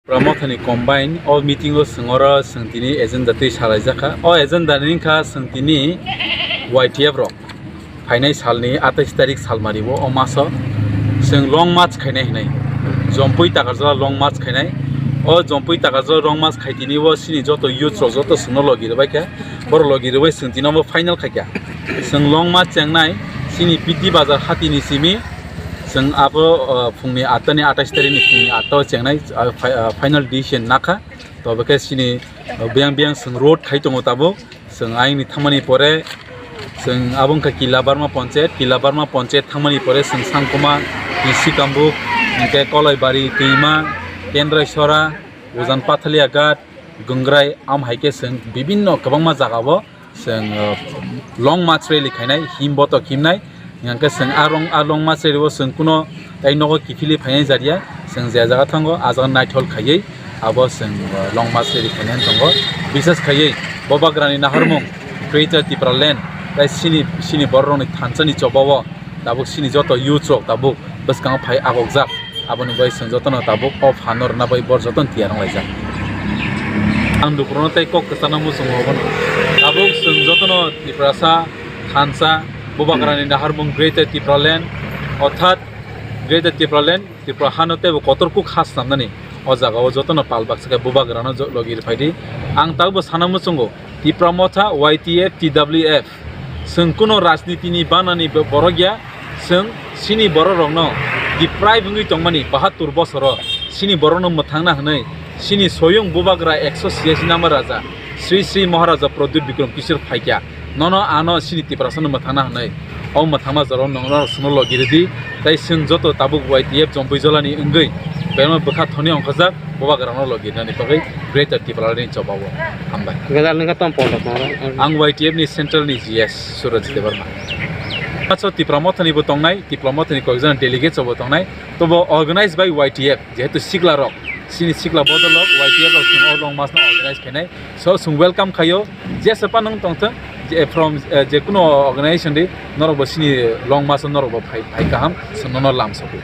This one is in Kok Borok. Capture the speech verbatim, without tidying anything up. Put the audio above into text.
Tipra Mothani combine o meeting o chwng oro chwng tini agenda twi salaijak kha. O agenda ni wngkha chwng tini Y T F rok phainai salni atais tarik salmari o, o maso chwng long march khainai hinwi. Jompui Takarjala long march khainai. O Jompui Takarjala long march khai tini o chini joto youth rok joto chwngno logi rwbai kha. Borok logi rwbai chwng tini omo final khaikha. Chwng long march chengnai chini P T Bazar hatini simi. Chwng abo, uh, phungni atta ni atais tarik ni phungni atta o chengnai, uh, fi-, uh, final decision nakha. Tobe khe chini, uh, biyang biyang chwng road khai tongo tabuk. Chwng ayangni thangmani pore chwng abo wngkha Kila Barma Ponchayat, Kila Barma Ponchayat thangmani pore chwng Sangkuma, Sikambuk, hwnkhe Kolaibari, Twima, Kendrai Sora, Ujan Pathalia Ghat, Gungrai, am hai khe chwng bibinno kwbangma jagao chwng, uh, long march rally khainai, him botok himnai. Hingkhe chwng a long, a long march rally o chwng kuno tei nogo kiphilwi phainai jariya, chwng je jaga thango, a jaga naithol khaiwi abo chwng, uh, long march rally khainai tongo. Bises khaiwi Bubagrani naharmung Greater Tipraland tei chini, chini bororokni thansani chobao tabuk chini joto youth rok tabuk bwskango phai agokjak. Aboni bai chwng jotono tabuk o phan no rwna bai bor jotono tiyar wng laijak. Ang lukurokno tei kok kwchangno muchungo obono. Tabuk chwng jotono Tiprasa, thansa, Bubagrani naharmung Greater Tipraland, orthat Greater Tipraland, Tripura hano teibo kotor kuk ha snamnani o jagao jotono pal baksa khe Bubagrano jo-, logi rwphaidi. Ang tabukbo sana muchungo, Tipra Motha, Y T F, T W F, chwng kuno rajniti ni banani bo-, borok ya, chwng chini borok rokno deprive wngwi tongmani bahattur bosoro chini borokno mwthangna hwnwi chini soyung Bubagra ekso siyasi nama raja Sri Sri Maharaja Pradyut Bikram Kishore phaikha. Nono ano chini Tiprasano mwthangna hwnwi o mwthangma jorao nongno chwngno logi rwdi, tei chwng joto tabuk Y T F Jompui Jolani wngwi belma bwkha thoni ongkhorjak Bubagrano logi rwnani bagwi Greater Tipralandni chobao. Hambai. Gwdal nokha tong poltok tong. Ang Y T F ni Central ni G S Suraj Debbarma. Aso Tipra Mothani bo tongnai, Tipra Mothani koijon delegate bo tongnai, tobo organize by Y T F, jehetu sikla rok, chini sikla bodol rok Y T F rok chwng o long march no organize khainai, so chwng welcome khaio, jesa pa nung tongthwng, je from, eh, je kuno organization di, norok bo chini long march o norok bo phai, phai kaham, chwng nono lam sokwi.